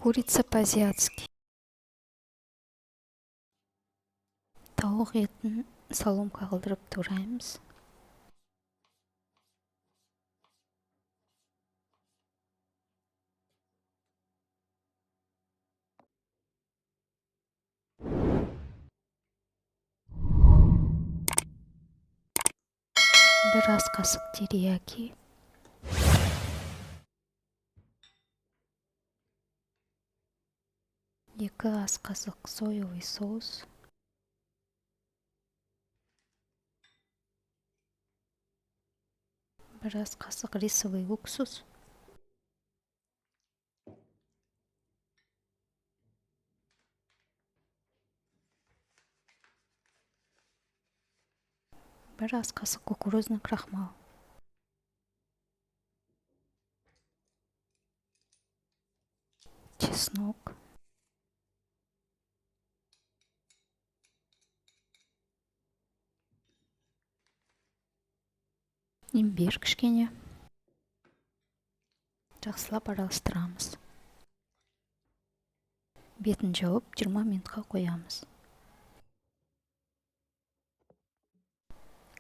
Курица по-азиатски. Тауық етін соломка қылдырып тураймыз. 1 ас қасық терияки. 2 ас қасық соевый соус. 1 ас қасық рисовый уксус. 1 ас қасық кукурузный крахмал. Чеснок. Имбирь кішкене. Жақсылап араластырамыз. Бетін жауып 20 минутқа қоямыз.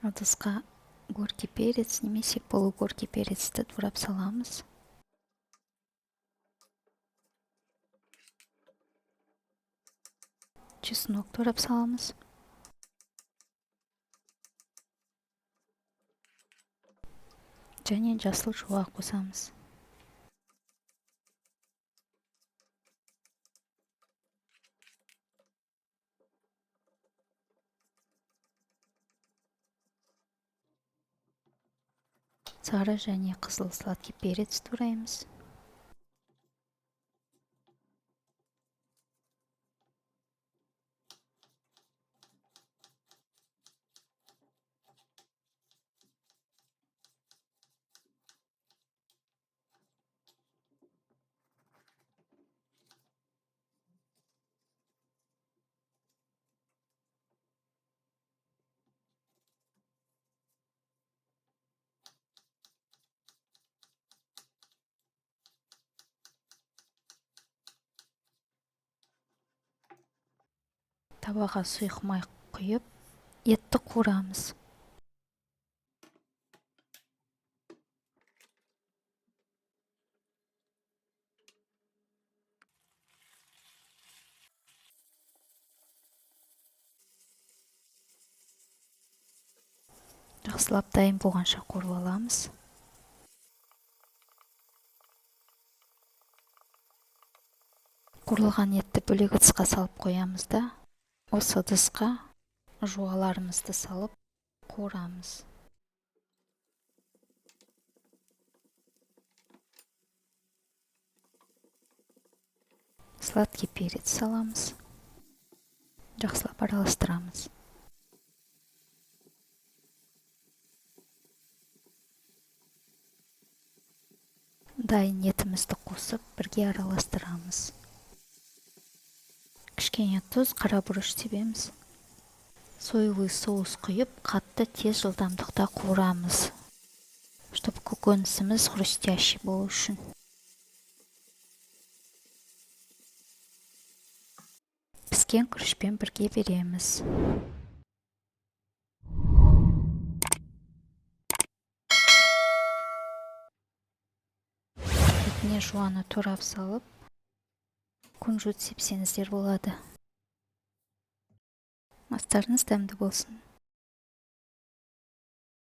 Ыдысқа горький перец немесе полугорький перецті турап саламыз. Чеснок турап саламыз. Және жасыл жуа қосамыз. Сары және қызыл сладкий перец тураймыз. Табаға сұйық май құйып, етті қуырамыз. Жақсылап дайын болғанша қуырып аламыз. Қуырылған етті бөлек ыдысқа салып қоямыз да, осы ыдысқа жуаларымызды салып қуырамыз. Сладкий перец саламыз. Жақсылап араластырамыз. Дайын етімізді қосып, бірге араластырамыз. Кішкене тұз, қара бұрыш себеміз. Соевый соус құйып, қатты тез жылдамдықта қуырамыз, чтобы көкөнісіміз хрустящий болу үшін. Піскен күрішпен бірге береміз. Бетіне жуаны турап салып, кунжут сепсеңіздер болады. Астарыңыз дәмді болсын.